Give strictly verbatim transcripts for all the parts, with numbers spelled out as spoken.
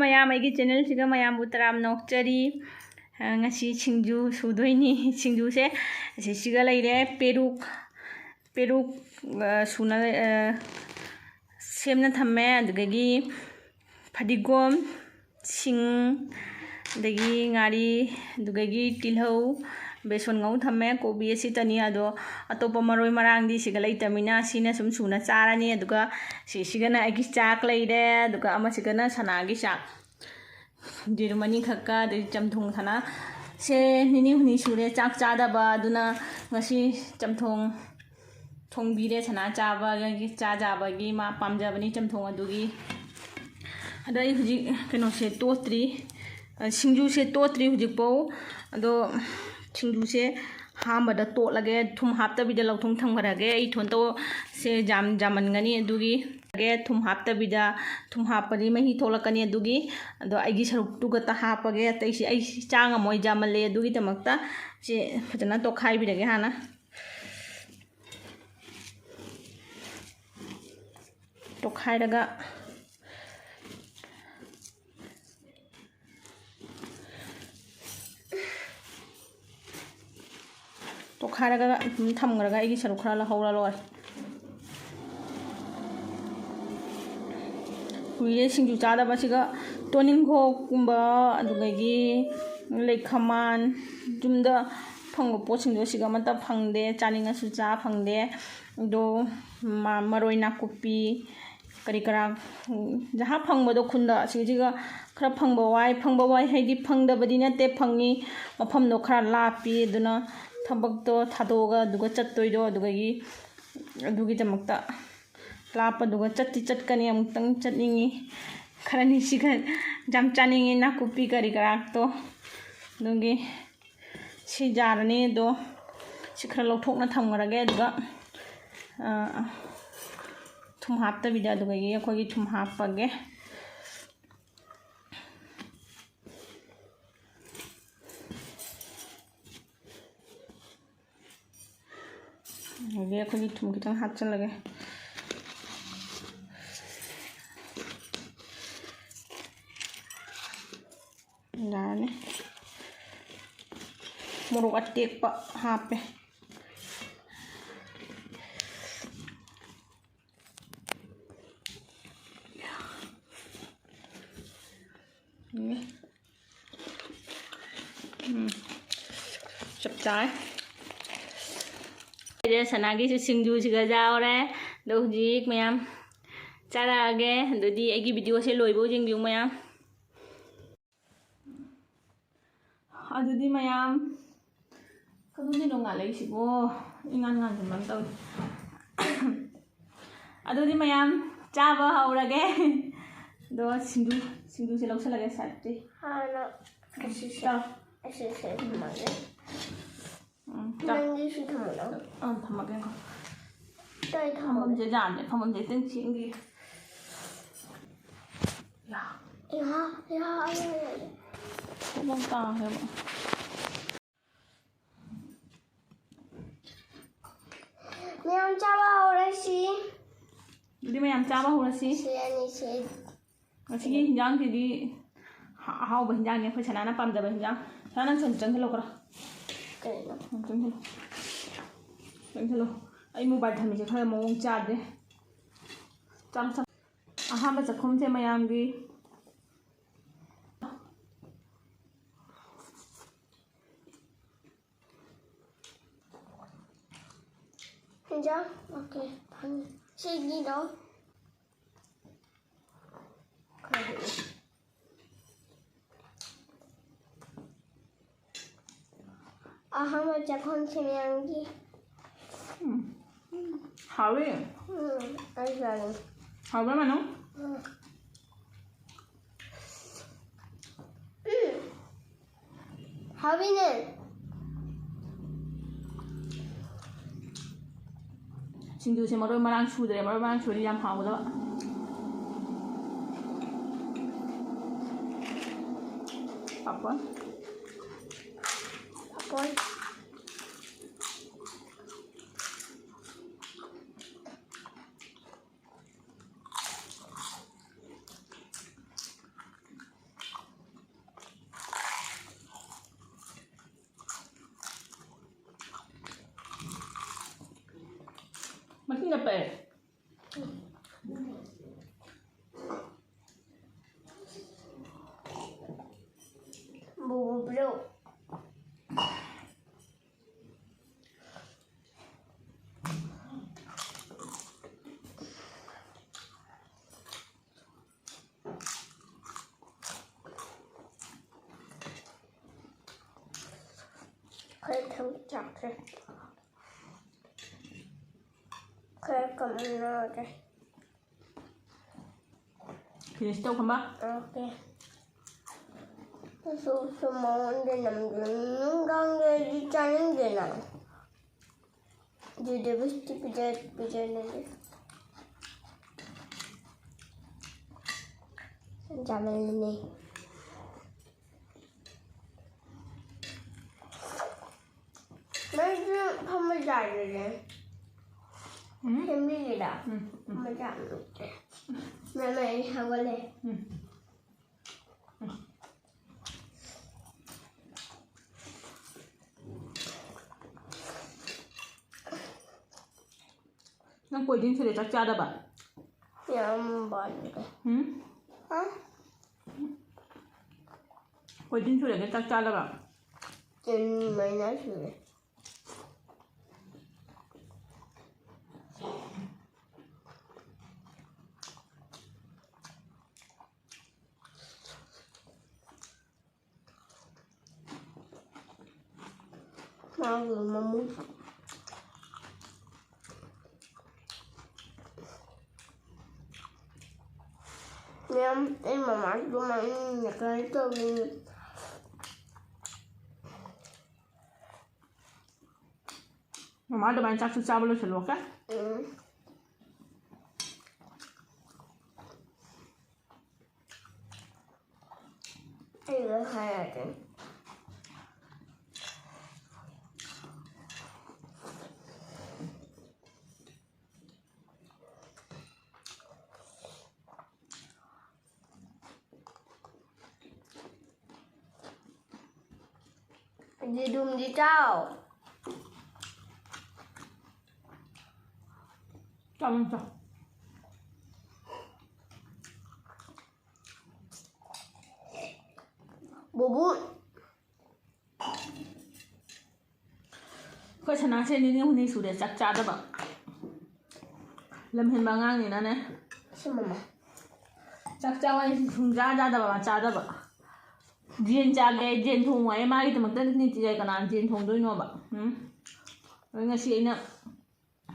ꯃꯌꯥꯝ, ꯑꯩꯒꯤ channelꯁꯤꯒ ꯃꯌꯥꯝꯕꯨ ꯇꯔꯥꯝꯅ ꯑꯣꯛꯆꯔꯤ꯫ ꯑ, ꯉꯁꯤ ꯁꯤꯡꯖꯨ ꯁꯨꯗꯣꯏꯅꯤ꯫ ꯁꯤꯡꯖꯨꯁꯦ ꯑꯁꯤꯁꯤꯒ ꯂꯩꯔꯦ, ꯄꯦꯔꯨꯛ, ꯄꯦꯔꯨꯛ, ꯑ, ꯁꯨꯅ, ꯑ, ꯁꯦꯝꯅ ꯊꯝꯃꯦ꯫ ꯑꯗꯨꯗꯒꯤ ꯐꯗꯤꯒꯣꯝ, ꯁꯤꯡ, ꯑꯗꯒꯤ ꯉꯥꯔꯤ, ꯑꯗꯨꯗꯒꯤ ꯇꯤꯜꯍꯧ, ꯕꯦꯁꯣꯟ ꯉꯧ ꯊꯝꯃꯦ꯫ ꯀꯣꯕꯤ ꯑꯁꯤꯇꯅꯤ꯫ ꯑꯗꯣ ꯑꯇꯣꯞꯄ ꯃꯔꯣꯏ ꯃꯔꯥꯡꯗꯤ ꯁꯤꯒ ꯂꯩꯇꯕꯅꯤꯅ ꯁꯤꯅ ꯁꯨꯝ ꯁꯨꯅ ꯆꯥꯔꯅꯤ꯫ ꯑꯗꯨꯒ ꯁꯤꯁꯤꯒꯅ ꯑꯩꯒꯤ ꯆꯥꯛ ꯂꯩꯔꯦ꯫ ꯑꯗꯨꯒ ꯑꯃꯁꯤꯒꯅ ꯁꯅꯥꯒꯤ ꯆꯥꯛ꯫ ꯌꯦꯔꯨꯝ ꯑꯅꯤꯈꯛꯀ, ꯑꯗꯩ ꯆꯝꯊꯣꯡ ꯁꯅꯥ꯫ ꯁꯦ ꯅꯤꯅꯤ ꯍꯨꯝꯅꯤ ꯁꯨꯔꯦ ꯆꯥꯛ ꯆꯥꯗꯕ꯫ ꯑꯗꯨꯅ ꯉꯁꯤ ꯆꯝꯊꯣꯡ ꯊꯣꯡꯕꯤꯔꯦ ꯁꯅꯥ ꯆꯥꯕꯒꯤ, ꯆꯥ ꯆꯥꯕꯒꯤ ꯃꯥ ꯄꯥꯝꯖꯕꯅꯤ ꯆꯝꯊꯣꯡ ꯑꯗꯨꯒꯤ꯫ ꯑꯗꯣ ꯑꯩ ꯍꯧꯖꯤꯛ ꯀꯩꯅꯣꯁꯦ ꯇꯣꯠꯇ꯭ꯔꯤ, ꯑ, ꯁꯤꯡꯖꯨꯁꯦ ꯇꯣꯠꯇ꯭ꯔꯤ ꯍꯧꯖꯤꯛꯐꯥꯎ꯫ ꯑꯗꯣ ꯁꯤꯡꯖꯨꯁꯦ ꯑꯍꯥꯟꯕꯗ ꯇꯣꯠꯂꯒꯦ, ꯊꯨꯝ ꯍꯥꯞꯇꯕꯤꯗ ꯂꯧꯊꯣꯡ ꯊꯝꯈ꯭ꯔꯒꯦ꯫ ꯑꯩ ꯏꯊꯣꯟꯇ ꯁꯦ ꯌꯥꯝ ꯌꯥꯝꯃꯟꯒꯅꯤ ꯑꯗꯨꯒꯤ꯫ ꯊꯨꯝ ꯍꯥꯞꯇꯕꯤꯗ, ꯊꯨꯝ ꯍꯥꯞꯄꯗꯤ ꯃꯍꯤ ꯊꯣꯛꯂꯛꯀꯅꯤ ꯑꯗꯨꯒꯤ꯫ ꯑꯗꯣ ꯑꯩꯒꯤ ꯁꯔꯨꯛꯇꯨ ꯈꯛꯇ ꯍꯥꯞꯄꯒꯦ, ꯑꯇꯩꯁꯤ ꯑꯩ ꯆꯥ ꯉꯝꯃꯣꯏ, ꯌꯥꯝꯃꯜꯂꯦ꯫ ꯑꯗꯨꯒꯤꯗꯃꯛꯇ ꯁꯤ ꯐꯖꯅ ꯇꯣꯠꯈꯥꯏꯕꯤꯔꯒꯦ ꯍꯥꯟꯅ꯫ ꯇꯣꯠꯈꯥꯏꯔꯒ, ꯇꯣꯠꯈꯥꯏꯔꯒ ꯑꯗꯨꯝ ꯊꯝꯈ꯭ꯔꯒ ꯑꯩꯒꯤ ꯁꯔꯨꯛ ꯈꯔ ꯂꯧꯍꯧꯔ ꯂꯣꯏꯔꯦ꯫ ꯀꯨꯏꯔꯦ ꯁꯤꯡꯖꯨ ꯆꯥꯗꯕ꯫ ꯁꯤꯒ ꯇꯣꯅꯤꯡꯈꯣꯛꯀꯨꯝꯕ, ꯑꯗꯨꯗꯒꯤ ꯂꯩꯈꯃꯥꯟ, ꯌꯨꯝꯗ ꯐꯪꯕ ꯄꯣꯠꯁꯤꯡꯗꯣ ꯁꯤꯒ ꯑꯃꯠꯇ ꯐꯪꯗꯦ, ꯆꯥꯅꯤꯡꯉꯁꯨ ꯆꯥ ꯐꯪꯗꯦ꯫ ꯑꯗꯣ ꯃ-, ꯃꯔꯣꯏ ꯅꯥꯀꯨꯞꯄꯤ, ꯀꯔꯤ ꯀꯔꯥ, ꯎꯝ, ꯖꯍꯥ ꯐꯪꯕꯗꯣ ꯈꯨꯟꯗ, ꯑꯁꯤꯁꯤꯒ ꯈꯔ ꯐꯪꯕ ꯋꯥꯏ꯫ ꯐꯪꯕ ꯋꯥꯏ ꯍꯥꯏꯗꯤ ꯐꯪꯗꯕꯗꯤ ꯅꯠꯇꯦ, ꯐꯪꯉꯤ, ꯃꯐꯝꯗꯣ ꯈꯔ ꯂꯥꯞꯄꯤ꯫ ꯑꯗꯨꯅ ꯊꯕꯛꯇꯣ ꯊꯥꯗꯣꯛꯑꯒ ꯑꯗꯨꯒ ꯆꯠꯇꯣꯏꯗꯣ, ꯑꯗꯨꯗꯒꯤ, ꯑꯗꯨꯒꯤꯗꯃꯛꯇ ꯂꯥꯞꯄꯗꯨꯒ ꯆꯠꯇꯤ ꯆꯠꯀꯅꯤ, ꯑꯃꯨꯛꯇꯪ ꯆꯠꯅꯤꯡꯉꯤ꯫ ꯈꯔ ꯅꯤꯡꯁꯤꯡꯈ-, ꯌꯥꯝ ꯆꯥꯅꯤꯡꯉꯤ ꯅꯥꯀꯨꯞꯄꯤ ꯀꯔꯤ ꯀꯔꯥꯗꯣ꯫ ꯑꯗꯨꯒꯤ ꯁꯤ ꯌꯥꯔꯅꯤ꯫ ꯑꯗꯣ ꯁꯤ ꯈꯔ ꯂꯧꯊꯣꯛꯅ ꯊꯝꯈ꯭ꯔꯒꯦ꯫ ꯑꯗꯨꯒ, ꯑ, ꯊꯨꯝ ꯍꯥꯞꯇꯕꯤꯗ ꯑꯗꯨꯗꯒꯤ ꯑꯩꯈꯣꯏꯒꯤ ꯊꯨꯝ ꯍꯥꯞꯄꯒꯦ꯫ ꯑꯗꯒꯤ ꯑꯩꯈꯣꯏꯒꯤ ꯊꯨꯝ ꯈꯤꯇꯪ ꯍꯥꯞꯆꯤꯜꯂꯒꯦ꯫ ꯃꯣꯔꯣꯛ ꯑꯇꯦꯛꯄ ꯍꯥꯞꯄꯦ꯫ ꯎꯝ꯫ ꯎꯝ꯫ ꯆꯞ ꯆꯥꯔꯦ꯫ ꯁꯅꯥꯒꯤꯁꯨ ꯁꯤꯡꯖꯨꯁꯤꯒ ꯌꯥꯎꯔꯦ꯫ ꯑꯗꯣ ꯍꯧꯖꯤꯛ ꯃꯌꯥꯝ ꯆꯥꯔꯛꯑꯒꯦ꯫ ꯑꯗꯨꯗꯤ ꯑꯩꯒꯤ videoꯁꯦ ꯂꯣꯏꯕꯧ ꯌꯦꯡꯕꯤꯌꯨ ꯃꯌꯥꯝ꯫ ꯑꯗꯨꯗꯤ ꯃꯌꯥꯝ, ꯀꯗꯣꯝꯗꯩꯅꯣ ꯉꯥꯜꯂꯛꯏꯁꯤꯕꯣ? ꯏꯉꯥꯟ ꯉꯥꯟꯁꯤꯟꯕ ꯑꯃ ꯇꯧꯔꯦ꯫ ꯑꯗꯨꯗꯤ ꯃꯌꯥꯝ ꯆꯥꯕ ꯍꯧꯔꯒꯦ꯫ ꯑꯗꯣ ꯁꯤꯡꯖꯨ, ꯁꯤꯡꯖꯨꯁꯦ ꯂꯧꯁꯜꯂꯒꯦ sideꯇꯩ꯫ ꯍꯥꯟꯅ ꯑꯁꯤꯁꯦ, ꯆꯥꯎ꯫ ꯑꯁꯤꯁꯦ ꯊꯝꯃꯒꯦ꯫ ꯎꯝ, ꯆꯥꯎ꯫ ꯅꯪꯒꯤ ꯁꯤ ꯊꯝꯃꯣ, ꯅꯪ꯫ ꯑꯪ, ꯊꯝꯃꯒꯦ ꯉꯥꯏꯈꯣ꯫ ꯇꯩ ꯊꯝꯃꯒꯦ꯫ ꯐꯝꯐꯝꯁꯦ ꯌꯥꯗ꯭ꯔꯦ, ꯐꯝꯐꯝꯁꯦ ꯍꯦꯛꯇ ꯁꯦꯝꯈꯤꯒꯦ꯫ ꯌꯥ꯫ ꯌꯥ, ꯌꯥ, ꯌꯥ, ꯌꯥ, ꯌꯥ꯫ ꯐꯝꯐꯝ ꯇꯥꯈ꯭ꯔꯦꯕ꯫ ꯃꯌꯥꯝ ꯆꯥꯕ ꯍꯧꯔꯁꯤ꯫ ꯑꯗꯨꯗꯤ ꯃꯌꯥꯝ ꯆꯥꯕ ꯍꯧꯔꯁꯤ꯫ ꯁꯤ ꯑꯅꯤꯁꯦ꯫ ꯉꯁꯤꯒꯤ ꯍꯤꯟꯖꯥꯡꯁꯤꯗꯤ ꯍ-, ꯑꯍꯥꯎꯕ ꯍꯤꯟꯖꯥꯡꯅꯤ, ꯑꯩꯈꯣꯏ ꯁꯅꯥꯅ ꯄꯥꯝꯖꯕ ꯍꯤꯟꯖꯥꯡ꯫ ꯁꯅꯥ, ꯅꯪ ꯁꯨꯝ ꯆꯪꯁꯤꯜꯂꯣ ꯈꯔ꯫ ꯀꯩꯅꯣ? ꯎꯝ, ꯆꯪꯁꯤꯜꯂꯣ꯫ ꯆꯪꯁꯤꯜꯂꯣ꯫ ꯑꯩ mobile ꯊꯝꯃꯤꯁꯦ ꯈꯔ ꯃꯑꯣꯡ ꯆꯥꯗꯦ꯫ ꯆꯥꯛ ꯆꯥ-, ꯑꯍꯥꯟꯕ ꯆꯥꯛꯈꯨꯝꯁꯦ ꯃꯌꯥꯝꯒꯤ꯫ ꯍꯤꯟꯖꯥꯡ? Okay, ꯐꯪꯉꯦ꯫ ꯁꯤꯒꯤꯗꯣ꯫ ꯑꯍꯥꯟꯕ ꯆꯥꯛꯈꯨꯝꯁꯦ ꯃꯌꯥꯝꯒꯤ꯫ ꯎꯝ꯫ ꯍꯥꯎꯋꯦ꯫ ꯎꯝ, ꯑꯩ ꯆꯥꯅꯤꯡꯉꯦ꯫ ꯍꯥꯎꯕ꯭ꯔꯥ, ꯃꯅꯨ? ꯎꯝ꯫ ꯎꯝ꯫ ꯍꯥꯎꯋꯤꯅꯦ꯫ ꯁꯤꯡꯖꯨꯁꯦ ꯃꯔꯣꯏ ꯃꯔꯥꯡ ꯁꯨꯗ꯭ꯔꯦ, ꯃꯔꯣꯏ ꯃꯔꯥꯡ ꯁꯨꯔꯗꯤ ꯌꯥꯝ ꯍꯥꯎꯒꯗꯕ꯫ ꯄꯥꯐꯣꯔ꯫ ꯄꯥꯐꯣꯔ꯫ ꯅꯞꯄꯦ꯫ ꯕꯣꯕꯣ ꯄꯤꯔꯛꯎ꯫ ꯈꯔ ꯊꯝ ꯆꯥꯛꯁꯦ꯫ ꯈꯔ ꯀꯝꯅꯔꯦ꯫ Finish ꯇꯧ ꯈꯝꯕ꯫ Okay꯫ ꯁꯨ ꯁꯨ ꯃꯉꯣꯟꯗ ꯅꯝꯗꯨꯅ ꯅꯨꯡꯗꯥꯡꯗꯗꯤ ꯆꯥꯅꯤꯡꯗꯦꯅ꯫ ꯑꯗꯨꯗꯤ ꯕꯤꯁꯇꯤ ꯄꯤꯖ-, ꯄꯤꯖꯅꯤꯡꯗꯦ꯫ ꯆꯥꯃꯜꯂꯅꯤ꯫ ꯅꯪꯁꯨ ꯐꯝꯕ ꯌꯥꯗ꯭ꯔꯦ꯫ ꯎꯝ꯫ ꯐꯦꯃꯤꯂꯤꯒꯤꯗ ꯎꯝ, ꯎꯝ꯫ ꯐꯝꯕ ꯌꯥꯗ꯭ꯔꯦ꯫ ꯃꯃꯥ, ꯑꯩ ꯍꯧꯒꯠꯂꯦ꯫ ꯎꯝ꯫ ꯅꯪ ꯀꯣꯏꯗꯤꯟ ꯁꯨꯔꯦ ꯆꯥꯛ ꯆꯥꯗꯕ? ꯌꯥꯝ ꯋꯥꯠꯂꯤꯗ꯫ ꯎꯝ? ꯍꯥ? ꯀꯣꯏꯗꯤꯟ ꯁꯨꯔꯦ ꯆꯥꯛ ꯆꯥꯗꯕ? ꯇꯤꯟ ꯃꯩꯅ ꯁꯨꯔꯦ꯫ ꯃꯥꯒꯤ ꯃꯃꯨ-, ꯃꯌꯥꯝ, ꯑꯩ ꯃꯃꯥꯁꯨ ꯑꯗꯨꯃꯥꯏꯅ ꯀꯩꯅꯣ ꯇꯧꯕꯅꯤ꯫ ꯃꯃꯥ ꯑꯗꯨꯃꯥꯏꯅ ꯆꯥꯛꯁꯨ ꯆꯥꯕ ꯂꯣꯏꯁꯤꯜꯂꯣ, okay? ꯎꯝ꯫ ꯑꯩꯒ ꯍꯥꯏꯔꯗꯤ꯫ ꯌꯦꯔꯨꯝꯗꯤ ꯆꯥꯎ꯫ ꯆꯥꯎ, ꯅꯪ ꯆꯥꯎ꯫ ꯕꯨꯕꯨ꯫ ꯑꯩꯈꯣꯏ ꯁꯅꯥꯁꯦ ꯅꯤꯅꯤ ꯍꯨꯝꯅꯤ ꯁꯨꯔꯦ ꯆꯥꯛ ꯆꯥꯗꯕ꯫ ꯂꯝ ꯍꯦꯟꯕ ꯑꯉꯥꯡꯅꯤꯅꯅꯦ꯫ ꯁꯤ ꯃꯃꯥ꯫ ꯆꯥꯛ ꯆꯥꯎ ꯍꯥꯏꯁꯤ ꯁꯨꯡꯆꯥ ꯆꯥꯗꯕ, ꯃꯥ ꯆꯥꯗꯕ꯫ ꯌꯦꯟ ꯆꯥꯒꯦ, ꯌꯦꯟ ꯊꯣꯡꯉꯨ ꯍꯥꯏꯌꯦ꯫ ꯃꯥꯒꯤꯗꯃꯛꯇ ꯅꯤꯇꯤ ꯀꯅꯥꯅ ꯌꯦꯟ ꯊꯣꯡꯗꯣꯏꯅꯣꯕ? ꯎꯝ? ꯑꯗꯣ ꯉꯁꯤ ꯑꯩꯅ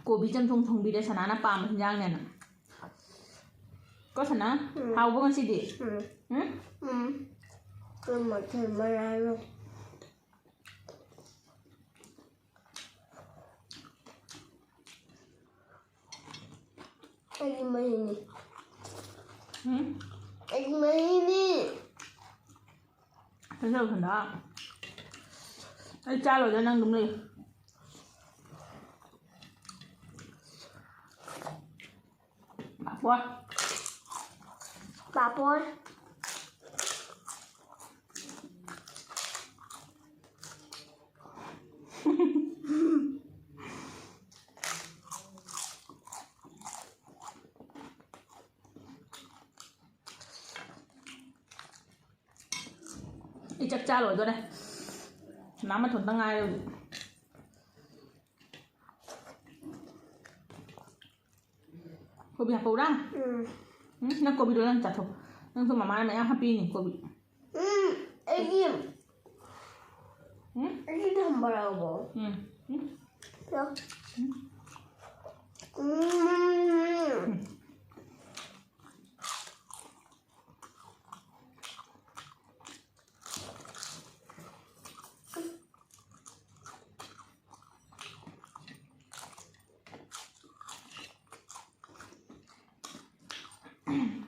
ꯀꯣꯕꯤ ꯆꯝꯊꯣꯡ ꯊꯣꯡꯕꯤꯔꯦ, ꯁꯅꯥꯅ ꯄꯥꯝꯕ ꯍꯤꯟꯖꯥꯡꯅꯦꯅ꯫ ꯀꯣ ꯁꯅꯥ? ꯎꯝ꯫ ꯍꯥꯎꯕ꯭ꯔꯣ ꯉꯁꯤꯗꯤ? ꯎꯝ꯫ ꯎꯝ? ꯎꯝ꯫ ꯀꯩ ꯃꯊꯦꯜ ꯃꯔꯥꯡꯅꯣ? ꯑꯩꯒꯤ ꯃꯍꯤꯅꯤ꯫ ꯎꯝ? ꯑꯩꯒꯤ ꯃꯍꯤꯅꯤ꯫ ꯀꯩꯗꯧ ꯁꯟꯗꯥ? ꯑꯩ ꯆꯥ ꯂꯣꯏꯔꯦ, ꯅꯪ ꯑꯗꯨꯝ ꯂꯩ꯫ ꯄꯥꯐꯣꯔ꯫ ꯄꯥꯐꯣꯔ꯫ ꯑꯩ ꯆꯥꯛ ꯆꯥ ꯂꯣꯏꯗꯣꯔꯦ꯫ ꯁꯅꯥ ꯃꯊꯟꯇ ꯉꯥꯏꯔꯦ ꯍꯧꯖꯤꯛ꯫ ꯀꯣꯕꯤ ꯍꯥꯞꯄꯧꯔꯥ? ꯎꯝ꯫ ꯎꯝ, ꯅꯪ ꯀꯣꯕꯤꯗꯣ ꯅꯪ ꯆꯥꯊꯣꯛ꯫ ꯅꯪꯁꯨ ꯃꯃꯥꯅ ꯃꯌꯥꯝ ꯍꯥꯞꯄꯤꯅꯤ ꯀꯣꯕꯤ꯫ ꯎꯝ, ꯑꯩꯒꯤ ꯎꯝ? ꯑꯩꯒꯤ ꯊꯝꯕꯔꯕꯣ? ꯎꯝ꯫ ꯎꯝ꯫ ꯂꯥꯛ꯫ ꯎꯝ꯫ ꯎꯝ꯫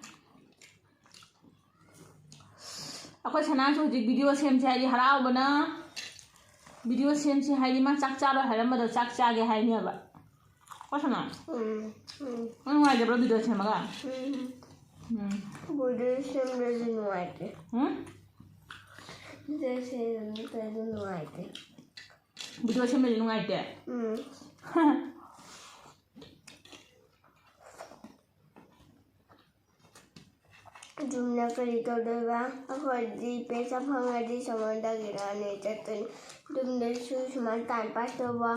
ꯑꯩꯈꯣꯏ ꯁꯅꯥꯁꯨ ꯍꯧꯖꯤꯛ video ꯁꯦꯝꯁꯦ ꯍꯥꯏꯗꯤ ꯍꯔꯥꯎꯕꯅ, video ꯁꯦꯝꯁꯦ ꯍꯥꯏꯗꯤ ꯃꯥ ꯆꯥꯛ ꯆꯥꯔꯣꯏ ꯍꯥꯏꯔꯝꯕꯗꯣ ꯆꯥꯛ ꯆꯥꯒꯦ ꯍꯥꯏꯅꯦꯕ꯫ ꯀꯣ ꯁꯅꯥ? ꯎꯝ, ꯎꯝ꯫ ꯅꯪ ꯅꯨꯡꯉꯥꯏꯖꯕ꯭ꯔꯣ video ꯁꯦꯝꯃꯒ? ꯎꯝ꯫ ꯎꯝ꯫ Video ꯁꯦꯝꯕꯁꯨ ꯅꯨꯡꯉꯥꯏꯇꯦ꯫ ꯎꯝ? Video ꯁꯦꯝꯕꯁꯨ ꯅꯨꯡꯉꯥꯏꯇꯦ꯫ Video ꯁꯦꯝꯕꯗꯤ ꯅꯨꯡꯉꯥꯏꯇꯦ? ꯎꯝ꯫ ꯌꯨꯝꯗ ꯀꯔꯤ ꯇꯧꯗꯣꯏꯕ? ꯑꯩꯈꯣꯏꯗꯤ ꯄꯩꯁꯥ ꯐꯪꯉꯗꯤ ꯁꯃꯨꯗ꯭ꯔꯒꯤꯔꯥꯅꯦ ꯆꯠꯇꯣꯏꯅꯤ꯫ ꯌꯨꯝꯗꯁꯨ ꯁꯨꯃꯥꯏꯅ time pass ꯇꯧꯕ,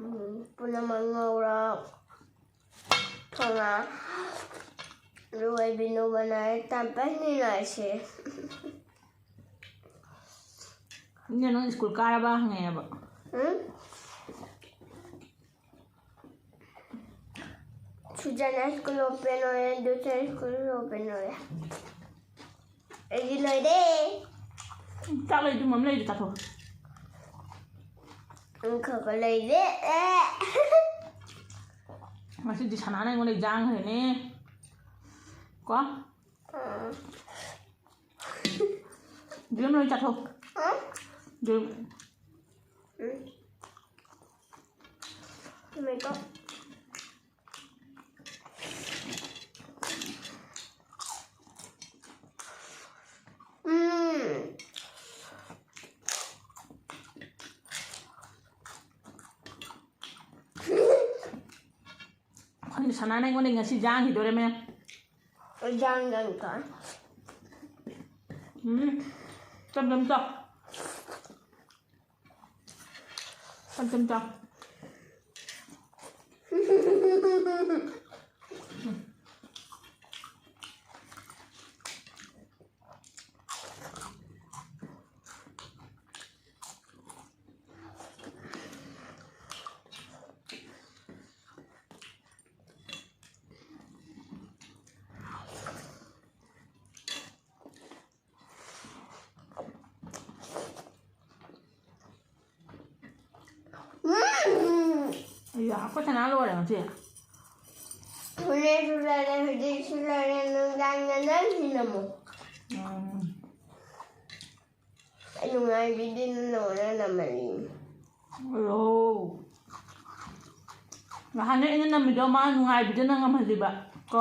ꯎꯝ, ꯄꯨꯝꯅꯃꯛ ꯉꯧꯔꯣ, ꯊꯣꯡꯉ, ꯑꯗꯨꯒ ꯕꯤꯅꯨꯒꯅ time pass ꯅꯤꯅꯁꯦ꯫ ꯏꯅꯦ, ꯅꯪ ꯁ꯭ꯀꯨꯜ ꯀꯥꯔꯕ ꯍꯪꯉꯛꯑꯦꯕ꯫ ꯎꯝ? ꯁꯨꯖꯥꯅ ꯁ꯭ꯀꯨꯜ open ꯑꯣꯏꯔꯦ, ꯗꯨꯁꯔ ꯁ꯭ꯀꯨꯜ open ꯑꯣꯏꯔꯦ꯫ ꯑꯩꯗꯤ ꯂꯣꯏꯔꯦ꯫ ꯆꯥꯛ ꯂꯩꯗꯨ, ꯃꯝ ꯂꯩꯗꯨ ꯆꯥꯊꯣꯛ꯫ ꯎꯝ, ꯈꯔ ꯈꯔ ꯂꯩꯔꯦ꯫ ꯑꯦ꯫ ꯉꯁꯤꯗꯤ ꯁꯅꯥꯅ ꯑꯩꯉꯣꯟꯗ ꯌꯥꯡꯈ꯭ꯔꯦꯅꯦ꯫ ꯀꯣ? ꯎꯝ꯫ ꯗ꯭ꯔꯤꯝ ꯂꯣꯏ ꯆꯥꯊꯣꯛ꯫ ꯎꯝ? ꯗ꯭ꯔꯤꯝ꯫ ꯎꯝ꯫ ꯃꯦꯀꯞ꯫ ꯎꯝ꯫ ꯈꯪꯗꯦ, ꯁꯅꯥꯅ ꯑꯩꯉꯣꯟꯗ ꯉꯁꯤ ꯌꯥꯡꯈꯤꯗꯣꯔꯦ ꯃꯌꯥꯝ꯫ ꯌꯥꯡ, ꯌꯥꯡ ꯇꯥꯔꯦ꯫ ꯎꯝ꯫ ꯇꯞ ꯇꯞ ꯆꯥꯎ꯫ ꯇꯞ ꯇꯞ ꯆꯥꯎ꯫ ꯎꯝ꯫ ꯑꯩꯌꯥ, ꯑꯩꯈꯣꯏ ꯁꯅꯥ ꯂꯣꯏꯔꯦ ꯉꯁꯤ꯫ ꯍꯣꯔꯦꯟꯁꯨ ꯂꯩꯔꯦ, ꯍꯧꯖꯤꯛꯁꯨ ꯂꯩꯔꯦ, ꯅꯨꯡꯗꯥꯡꯗ ꯅꯪ ꯁꯤꯟꯅꯃꯣ꯫ ꯎꯝ꯫ ꯑꯩ ꯅꯨꯡꯉꯥꯏꯕꯤꯗꯦ ꯅꯪꯅ ꯑꯣꯟꯅ ꯅꯝꯃꯅꯤ꯫ ꯑꯣ꯫ ꯅꯍꯥꯟꯅꯦ ꯑꯩꯅ ꯅꯝꯃꯤꯗꯣ ꯃꯥ ꯅꯨꯡꯉꯥꯏꯕꯤꯗꯅ ꯉꯝꯍꯜꯂꯤꯕ ꯀꯣ꯫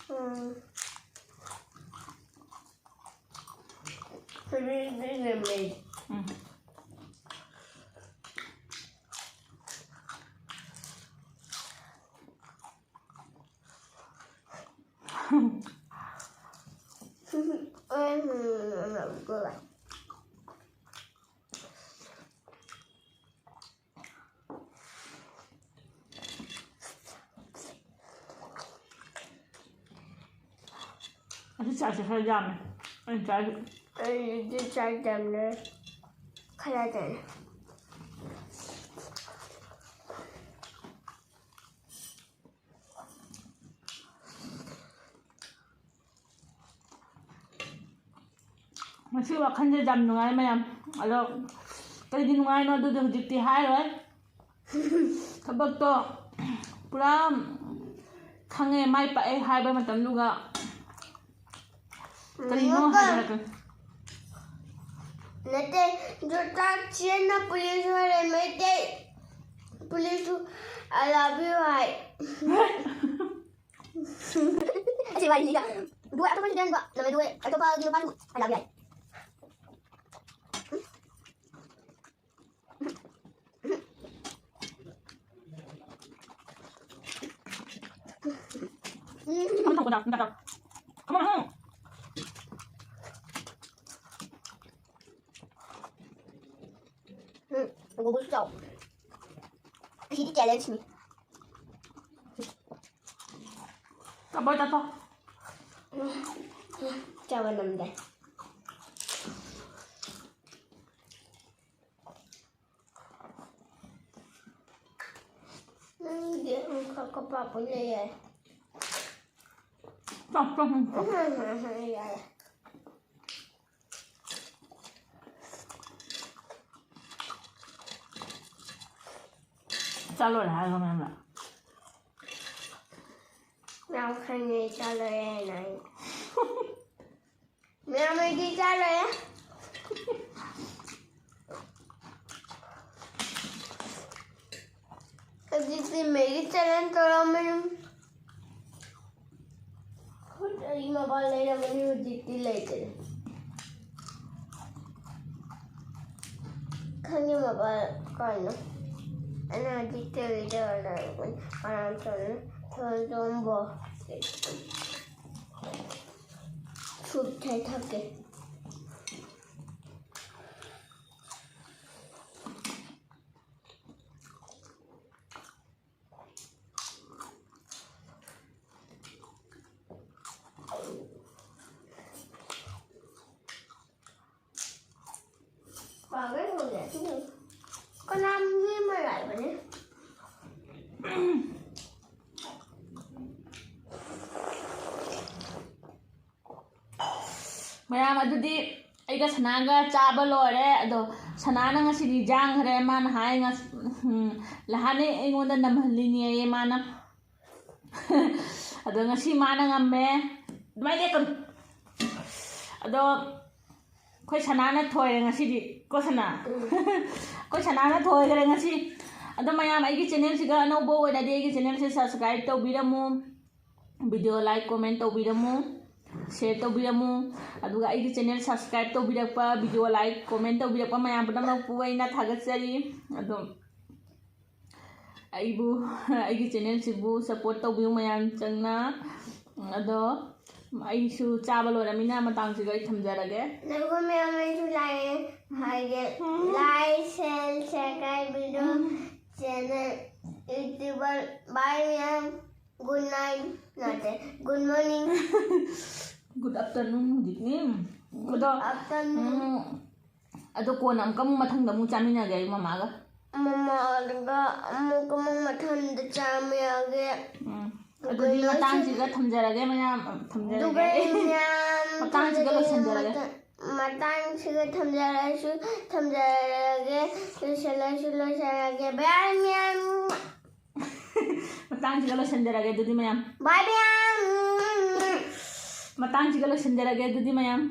ꯎꯝ꯫ ꯍꯧꯖꯤꯛꯇꯤ ꯅꯝꯃꯦ꯫ ꯎꯝ꯫ ꯎꯝ, ꯎꯝ, ꯎꯝ, ꯎꯝ꯫ ꯑꯁꯤ ꯆꯥꯛꯁꯦ ꯈꯔ ꯌꯥꯝꯃꯦ ꯑꯩꯅ ꯆꯥꯔꯤꯁꯦ꯫ ꯑꯩꯗꯤ ꯆꯥꯛ ꯌꯥꯝꯅ ꯈꯔ ꯆꯥꯏ꯫ ꯉꯁꯤ ꯋꯥꯈꯜꯁꯦ ꯌꯥꯝ ꯅꯨꯡꯉꯥꯏ ꯃꯌꯥꯝ꯫ ꯑꯗꯣ ꯀꯩꯒꯤ ꯅꯨꯡꯉꯥꯏꯅꯣ ꯑꯗꯨꯗꯤ ꯍꯧꯖꯤꯛꯇꯤ ꯍꯥꯏꯔꯣꯏ꯫ ꯊꯕꯛꯇꯣ ꯄꯨꯔꯥ ꯈꯪꯉꯦ, ꯃꯥꯏ ꯄꯥꯛꯑꯦ ꯍꯥꯏꯕ ꯃꯇꯝꯗꯨꯒ ꯀꯔꯤꯅꯣ ꯅꯠꯇꯦ, ꯍꯥꯏꯕ ꯅꯠꯇꯦ꯫ ꯅꯠꯇꯦ, ꯖꯣꯇꯥꯛ ꯆꯦꯟꯅ ꯄꯨꯂꯤꯁ ꯑꯣꯏꯔꯦ, ꯃꯩꯇꯩ ꯄꯨꯂꯤꯁꯁꯨ "I love you" ꯍꯥꯏ꯫ ꯑꯁꯤ ꯋꯥꯔꯤꯁꯤꯒ꯫ ꯑꯗꯨꯒ ꯑꯇꯣꯞꯄꯁꯨ ꯂꯩꯔꯝꯕ, ꯅꯃꯦ, ꯑꯗꯨꯒ ꯑꯇꯣꯞꯄꯒꯤ ꯅꯨꯄꯥꯁꯨ "I love you" ꯍꯥꯏ꯫ ꯎꯝ, ꯒꯣꯒꯜꯁꯨ ꯆꯥꯎ꯫ ꯑꯁꯤꯗꯤ ꯆꯦꯂꯦꯟꯖꯅꯤ꯫ ꯆꯥꯕ ꯆꯥꯊꯣꯛ꯫ ꯆꯥꯕ ꯉꯝꯗꯦ꯫ ꯅꯪꯒꯤ ꯑꯃꯈꯛ ꯀꯄꯥꯛꯄ ꯂꯩꯌꯦ꯫ ꯆꯥꯎ, ꯆꯥꯎ, ꯆꯥꯎ꯫ ꯌꯥꯔꯦ꯫ ꯆꯥ ꯂꯣꯏꯔꯦ ꯍꯥꯏꯔꯒ ꯃꯌꯥꯝꯅ꯫ ꯌꯥꯝ ꯈꯪꯉꯦ, ꯆꯥ ꯂꯣꯏꯔꯦ ꯍꯥꯏꯅ ꯑꯩ꯫ ꯃꯌꯥꯝ ꯑꯩꯗꯤ ꯆꯥ ꯂꯣꯏꯔꯦ꯫ ꯍꯧꯖꯤꯛꯇꯤ ꯃꯦꯒꯤ ꯆꯦꯂꯦꯟꯖ ꯇꯧꯔꯝꯕꯅꯤ꯫ ꯈꯨꯠ ꯑꯩ ꯃꯣꯕꯥꯏꯜ ꯂꯩꯔꯝꯕꯅꯤ, ꯍꯧꯖꯤꯛꯇꯤ ꯂꯩꯇ꯭ꯔꯦ꯫ ꯈꯪꯉꯦ ꯃꯣꯕꯥꯏꯜ ꯀꯥꯏꯅꯣ꯫ ꯑꯩꯅ ꯍꯧꯖꯤꯛ ꯇꯦꯂꯤꯗ ꯂꯩꯔꯝꯕꯅꯤ꯫ ꯀꯅꯥꯝ ꯇꯧꯔꯣꯏ꯫ ꯊꯣꯏꯗꯣꯝꯕꯣ꯫ ꯊꯨꯝ ꯈꯤꯇꯪ ꯊꯛꯀꯦ꯫ ꯄꯥꯒꯦ ꯇꯧꯅꯦ꯫ ꯀꯅꯥꯝ ꯃꯤ ꯑꯃ ꯂꯥꯛꯏꯕꯅꯦ꯫ ꯃꯌꯥꯝ, ꯑꯗꯨꯗꯤ ꯑꯩꯒ ꯁꯅꯥꯒ ꯆꯥꯕ ꯂꯣꯏꯔꯦ꯫ ꯑꯗꯣ ꯁꯅꯥꯅ ꯉꯁꯤꯗꯤ ꯌꯥꯡꯈ꯭ꯔꯦ꯫ ꯃꯥꯅ ꯍꯥꯏ ꯉꯁ-, ꯎꯝ, ꯂꯍꯥꯅꯦ ꯑꯩꯉꯣꯟꯗ ꯅꯝꯍꯜꯂꯤꯅꯦꯌꯦ ꯃꯥꯅ꯫ ꯑꯗꯣ ꯉꯁꯤ ꯃꯥꯅ ꯉꯝꯃꯦ꯫ ꯑꯗꯨꯃꯥꯏꯅ ꯂꯦꯞꯀꯅꯨ꯫ ꯑꯗꯣ ꯑꯩꯈꯣꯏ ꯁꯅꯥꯅ ꯊꯣꯏꯔꯦ ꯉꯁꯤꯗꯤ꯫ ꯀꯣ ꯁꯅꯥ? ꯑꯩꯈꯣꯏ ꯁꯅꯥꯅ ꯊꯣꯏꯈ꯭ꯔꯦ ꯉꯁꯤ꯫ ꯑꯗꯣ ꯃꯌꯥꯝ, ꯑꯩꯒꯤ channelꯁꯤꯒ ꯑꯅꯧꯕ ꯑꯣꯏꯔꯗꯤ ꯑꯩꯒꯤ channelꯁꯦ subscribe ꯇꯧꯕꯤꯔꯝꯃꯨ꯫ Video like, comment ꯇꯧꯕꯤꯔꯝꯃꯨ, share ꯇꯧꯕꯤꯔꯝꯃꯨ꯫ ꯑꯗꯨꯒ ꯑꯩꯒꯤ channel subscribe ꯇꯧꯕꯤꯔꯛꯄ, video like, comment ꯇꯧꯕꯤꯔꯛꯄ ꯃꯌꯥꯝ ꯄꯨꯝꯅꯃꯛꯄꯨ ꯑꯩꯅ ꯊꯥꯒꯠꯆꯔꯤ꯫ ꯑꯗꯣ ꯑꯩꯕꯨ, ꯑꯩꯒꯤ channelꯁꯤꯕꯨ support ꯇꯧꯕꯤꯌꯨ ꯃꯌꯥꯝ ꯆꯪꯅ꯫ ꯑꯗꯣ ꯑꯩꯁꯨ ꯆꯥꯕ ꯂꯣꯏꯔꯃꯤꯅ ꯃꯇꯥꯡꯁꯤꯒ ꯑꯩ ꯊꯝꯖꯔꯒꯦ꯫ ꯅꯈꯣꯏ ꯃꯌꯥꯝ ꯑꯩꯁꯨ ꯂꯥꯛꯑꯦ ꯍꯥꯏꯒꯦ꯫ Like, share, subscribe ꯇꯧꯕꯤꯔꯣ꯫ Channel, YouTuber, bye ꯃꯌꯥꯝ꯫ Good night ꯅꯠꯇꯦ, good morning꯫ Good afternoon ꯍꯧꯖꯤꯛꯅꯤ꯫ ꯑꯗꯣ, afternoon꯫ ꯎꯝ, ꯑꯗꯣ ꯀꯣꯟꯅ ꯑꯃꯨꯛꯀ ꯑꯃꯨꯛ ꯃꯊꯪꯗ ꯑꯃꯨꯛ ꯆꯥꯃꯤꯟꯅꯒꯦ ꯑꯩ ꯃꯃꯥꯒ꯫ ꯃꯃꯥꯒ ꯑꯃꯨꯛꯀ ꯑꯃꯨꯛ ꯃꯊꯪꯗ ꯆꯥꯃꯤꯟꯅꯒꯦ꯫ ꯎꯝ꯫ ꯑꯗꯨꯗꯤ ꯑꯗꯨꯒ ꯃꯇꯥꯡꯁꯤꯒ ꯊꯝꯖꯔꯒꯦ ꯃꯌꯥꯝ, ꯊꯝꯖꯔꯒꯦ꯫ ꯑꯗꯨꯒ ꯃꯌꯥꯝ ꯃꯇꯥꯡꯁꯤꯒ ꯊꯝꯖꯔꯒꯦ, ꯂꯣꯏꯁꯤꯟꯖꯔꯒꯦ꯫ ꯃꯇꯥꯡ-, ꯃꯇꯥꯡꯁꯤꯒ ꯊꯝꯖꯔꯁꯨ ꯊꯝꯖꯔꯒꯦ, ꯂꯣꯏꯁꯤꯜꯂꯁꯨ ꯂꯣꯏꯁꯤꯜꯂꯒꯦ꯫ Bye ꯃꯌꯥꯝ꯫ ꯃꯇꯥꯡꯁꯤꯒ ꯂꯣꯏꯁꯤꯟꯖꯔꯒꯦ ꯑꯗꯨꯗꯤ ꯃꯌꯥꯝ꯫ Bye ꯃꯌꯥꯝ꯫ ꯃꯇꯥꯡꯁꯤꯒ ꯂꯣꯏꯁꯤꯟꯖꯔꯒꯦ ꯑꯗꯨꯗꯤ ꯃꯌꯥꯝ꯫